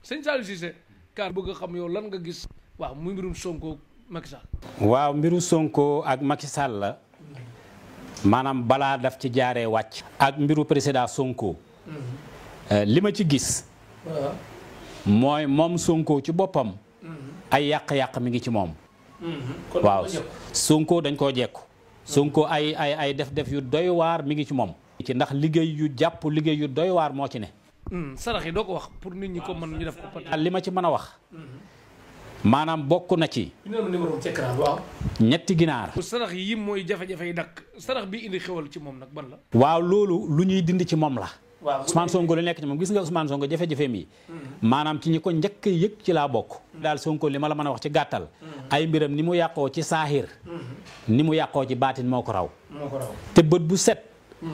sëñ Saliou Cissé kaan bëgg a xam yow lan nga gis waaw muy mbirum Sonko Macky Sall. waaw mbiru Sonko ak Macky Sall la maanaam balaa daf ci jaaree wàcc. ak mbiru président Sonko. li ma ci gis. mooy moom Sonko ci boppam. ay yàq-yàq mi ngi ci moom. waaw Sonko dañ koo jekku. Sonko ay def yu doy waar mi ngi ci moom. ci ndax liggéey yu jàpp liggéey yu doy waar moo ci ne. sarax yi doo ko wax pour nit ñi ko mën ñu def ko. li ma ci mën a wax. maanaam bokk na ci. waaw. ñetti ginaar. sarax yi mooy jafe-jafe yi dakk sarax bi indi xewal ci moom nag ban la. waaw loolu lu ñuy dindi ci moom la. waaw Ousmane Sonko lu nekk ci moom gis nga Ousmane Sonko jafe-jafeem yi. maanaam ci ñi ko njëkk yëg ci laa bokk. daal Sonko li ma la mën a wax ci gàttal. ay mbiram ni mu yàqoo ci saaxir. ni mu yàqoo ci baatin moo ko raw. te bët bu set.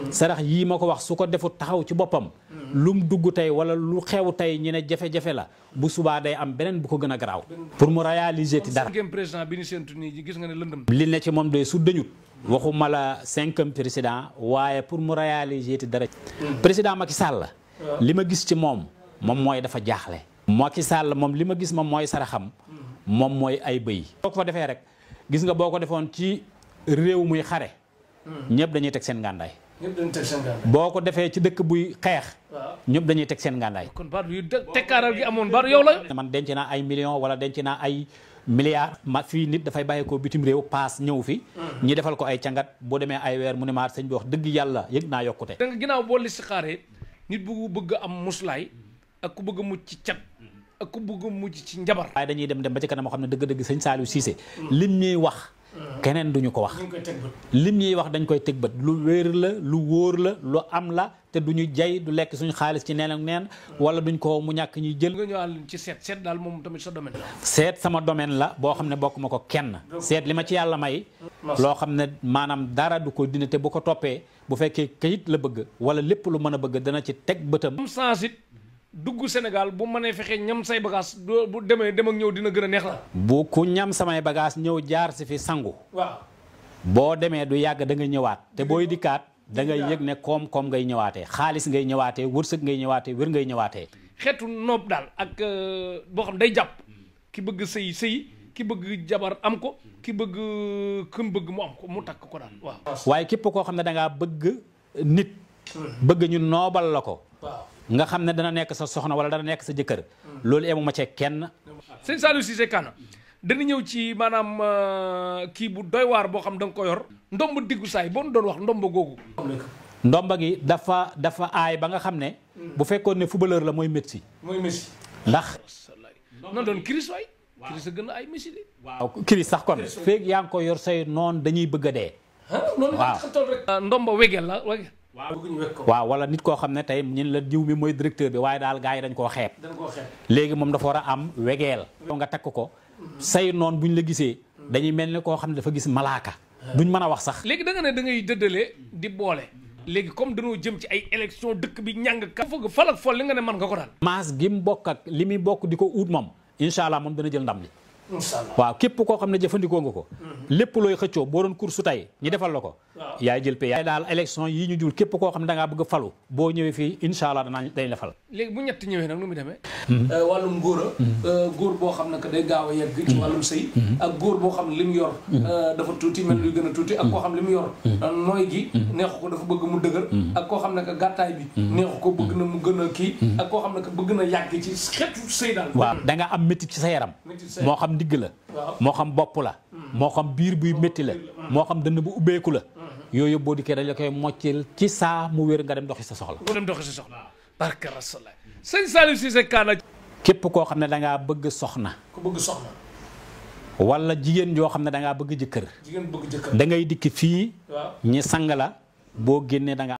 sarax yii ma ko wax su ko defut taxaw ci boppam. lum dugg tey wala lu xew tey ñu ne jafe-jafe la bu subaa day am beneen bu ko gën a garaaw. pour mu réaliser ti dara. président bi ni séntu nii gis nga ne lëndëm. li ne ci moom de su dañut waxuma la 5e président waaye pour mu réaliser ti dara. président Macky Sall. li ma gis ci moom mooy dafa jaaxle. Macky Sall moom li ma gis moom mooy saraxam. moom mooy ay bëy. boo ko fa defee rek gis nga boo ko defoon ci réew muy xare. ñëpp dañuy teg seen ngàndaay. boo ko defee ci dëkk buy xeex. ñëpp dañuy teg seen ngàndaay. kon baatu yu tekkaaral gi amoon baatu yow la. man denc naa ay millions wala denc naa ay milliards. ma fii nit dafay bàyyi ko bitim réew paas ñëw fi. ñi defal ko ay cangat boo demee ay weer mu ne maa sëñ bi wax dëgg yàlla yëg naa yokkute. da nga ginnaaw boo listixaaree nit bu bëgg am muslaay ak ku bëgg a mucc ci cat ak ku bëgg a mucc ci njabar. waaye dañuy dem ba ci kanam moo xam ne dëgg-dëgg sëñ Saliou Cissé lim ñuy wax. keneen duñu ko wax. lim ñuy wax dañ koy teg bët lu wéer la lu wóor la lu am la te duñu jay du lekk suñu xaalis ci neen ak neen wala duñ ko mu ñàkk ñuy jël. nga ñëwaat ci seet daal moom tamit sa domaine la. seet sama domaine la boo xam ne bokk ma ko kenn. seet li ma ci yàlla may. loo xam ne maanaam dara du ko dina te bu ko toppee bu fekkee kayit la bëgg wala lépp lu mën a bëgg dana ci teg bëtam. am sens it dugg Sénégal bu mënee fexe ñam say bagage bu demee dem ak ñëw dina gën a neex la. bu ku ñam samay bagage ñëw jaar si fi sangu. waaw boo demee du yàgg da nga ñëwaat te booy dikkaat da ngay yëg ne koom-koom ngay ñëwaatee xaalis ngay ñëwaatee wërsëg ngay ñëwaatee wér ngay ñëwaatee. xeetu noob daal ak boo xam day jàpp ki bëgg sëy ki bëgg jabar am ko ki bëgg këm bëgg mu am ko mu takk ko daal waaw. waaye képp koo xam ne da ngaa bëgg nit. bëgg ñu noobal la ko. nga xam ne dana nekk sa soxna wala dana nekk sa jëkkër. loolu emu ma cee kenn. sëñ Saliou Cissé Kana dana ñëw ci maanaam kii bu doy waar boo xam da nga ko yor. ndomb diggu saay boo doon wax ndomb googu. ndomba gi dafa aay ba nga xam ne. bu fekkoon ne footballeur la mooy Messi. ndax. nan doon Chris waay. Chris a gën a ay Messi de. waaw Chris sax kon. feeg yaa ngi ko yor say noon dañuy bëgg a dee. waaw ndomba wegel la wegel. waaw wala nit koo xam ne tey ñun la diw mi mooy directeur bi waaye daal gars yi dañ koo xeeb. léegi moom dafa war a am wegeel. nga takk ko say noon buñ la gisee dañuy mel ni koo xam ne dafa gis malaaka. duñ mën a wax sax. léegi da nga ne da ngay dëddale di boole. léegi comme dañoo jëm ci ay élection dëkk bi ñàng ka foog fal ak fol li nga ne mën nga ko daal. maas gi mu bokk ak li muy bokk di ko ut moom incha allah moom dana jël ndam li. waaw képp koo xam ne jëfandikoo nga ko. lépp looy xëccoo boo doon course tey ñi defal la ko. yaay jël pay yaay daal élection yi ñu jul képp koo xam ne da ngaa bëgg a falu boo ñëwee fii incha allah dañ la fal. léegi bu ñett ñëwee nag nu muy demee. wàllum góor góor boo xam ne que day gaaw a yegg ci wàllum sëy ak góor boo xam ne li mu yor dafa tuuti mel luy gën a tuuti ak koo xam ne li mu yor nooy gi neexu ko dafa bëgg mu dëgër ak koo xam ne que gàttaay bi neexu ko bëgg na mu gën a kii ak koo xam ne que bëgg na yàgg ci xeetu sëy daal. waaw da nga am métti ci sa yaram moo xam ndigg la moo xam bopp la moo xam biir buy métti la moo xam dënn bu ubbeeku la yooyu yëpp boo dikkee dañ la koy moccil ci saa mu wér nga dem doxi sa soxla. nga dem doxi sa soxla. barke Rasulullah. sëñ Saliou Cissé Kana. képp koo xam ne da ngaa bëgg soxna. ku bëgg soxna. wala jigéen joo xam ne da ngaa bëgg jëkkër. jigéen bëgg jëkkër. da ngay dikk fii. ñi sang la boo génnee da nga